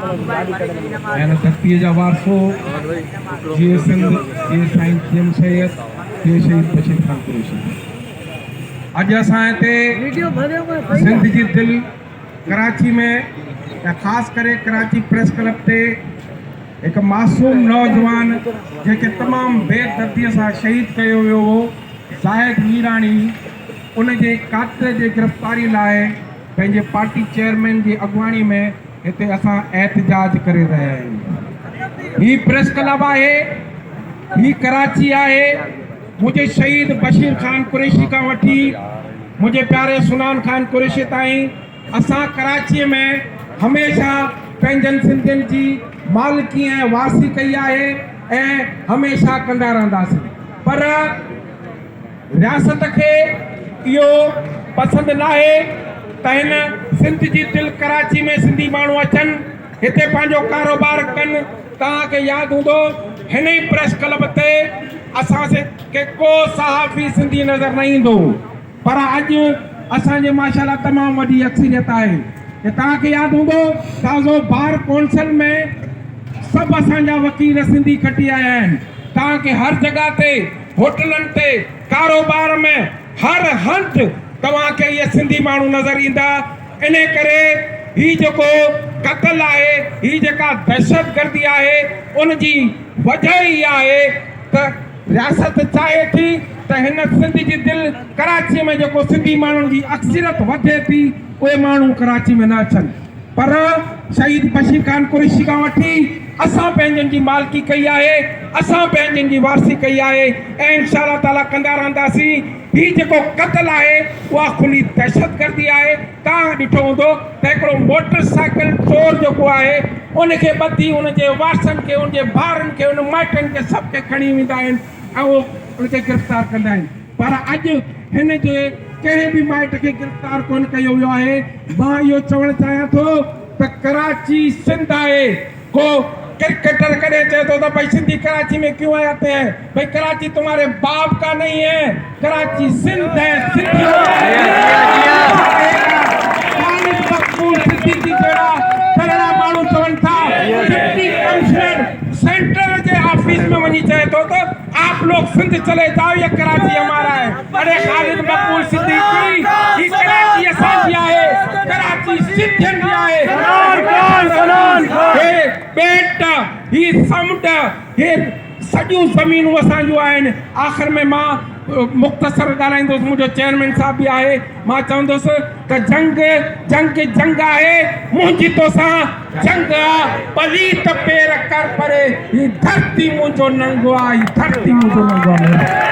هن ڌرتيء جا وارثو جيئي سنڌ، جيئي سائين جي ايم سيد، جيئي شهيد بشير خان قريشي. اڄ اسان هتي سنڌ جي دل ڪراچي ۾ ۽ خاص ڪري ڪراچي پريس ڪلب تي هڪ معصوم نوجوان جنهن کي تمام بي دردي سان شهيد ڪيو ويو هو زاهد ميراڻي ان جي قاتل جي گرفتاري لاء پنهنجي پارٽي چيئرمين جي اڳواڻي ۾ هتي اسان احتجاج ڪري رهيا آهيون. هي پريس ڪلب آهي، هي ڪراچي آهي، منهنجي شهيد بشير خان قريشي کان وٺي منهنجي پياري سنان خان قريشي تائين اسان ڪراچي ۾ هميشه پنهنجن سنڌين جي مالڪي ۽ وارثي ڪئي آهي ۽ هميشه ڪندا رهنداسين پر رياست کي اهو پسند ناهي ته هن سنڌ جي دل ڪراچي ۾ سنڌي ماڻهو اچن هتي پنهنجو ڪاروبار ڪن. توهان کي ياد هوندو هن ئي پريس ڪلب تي اسان کي ڪو صحافي سنڌي نظر نه ايندو هو پر اڄ اسان جي ماشاء الله تمام وڏي اڪثريت آهي ته توهان کي ياد هوندو تازو بار ڪونسل ۾ سڀ اسان جا وڪيل سنڌي کٽي آيا آهن توهان کي هر جڳهه تي هوٽلن تي، ڪاروبار ۾، هر هنڌ توهان کي اهي سنڌي ماڻهو نظر ايندا. انهي ڪري هي جيڪو قتل آهي، هي جيڪا دهشتگردي آهي، ان جي وجهه ئي اها آهي ته رياست چاهي ٿي ته هن سنڌ جي دل ڪراچي ۾ جيڪو سنڌي ماڻهن جي اڪثريت وڌي ٿي، اهي ماڻهو ڪراچي ۾ نه اچن. پر شهيد بشير خان قريشي کان وٺي اسان پنهنجن جي مالڪي ڪئي آهي، اسان پنهنجن جي وارثي ڪئي آهي ۽ انشاء الله تعاليٰ ڪندا رهنداسين. هي جيڪو قتل آهي اها کلي دهشتگردي آهي. توهان ڏٺو هوندو ته هڪڙو موٽر سائيڪل چور جيڪو آهي ان کي ٻڌي ان جي وارثن کي ان جي ڀائرن کي ان مائٽن کي سڀ کي کڻي ويندا آهن ۽ اهو ان کي گرفتار ڪندا آهن پر اڄ هن جي ڪنهن به مائٽ کي گرفتار ڪونه ڪيو ويو آهي. مان اهو چوڻ چاهيان ٿو ته ڪراچي سنڌ آهي، ڪو ڪرڪيٽر ڪڏهن چئي ٿو ته ڀئي سنڌي ڪراچي ۾ ڪيون آيا تي هين، ڀئي ڪراچي تمهاري باپ ڪا نهين هي، ڪراچي سنڌ هي، سنڌي خالد مقبول صديقي جهڙا ترڙا ماڻهو چون ٿا، ڊپٽي ڪمشنر سينٽرل جي آفيس ۾ وڃي چئي ٿو ته آپ لوگ سنڌ چلي جائو يه ڪراچي همارا هي. اڙي خالد مقبول صديقي هي ڪراچي اسان جي آهي ڪراچي سنڌين جي آهي هي ٻيٽ هي سمنڊ هي سڄيون زمينون اسان جون آهن آخر ۾ مان مختصر ڳالهائيندس منهنجو چيئرمين صاحب به آهي مان چوندس ته جنگ جنگ جنگ آهي منهنجي توسان جنگ آ پليت پير ڪر پري هي ڌرتي منهنجو ننگ آ هي ڌرتي منهنجو ننگ آ.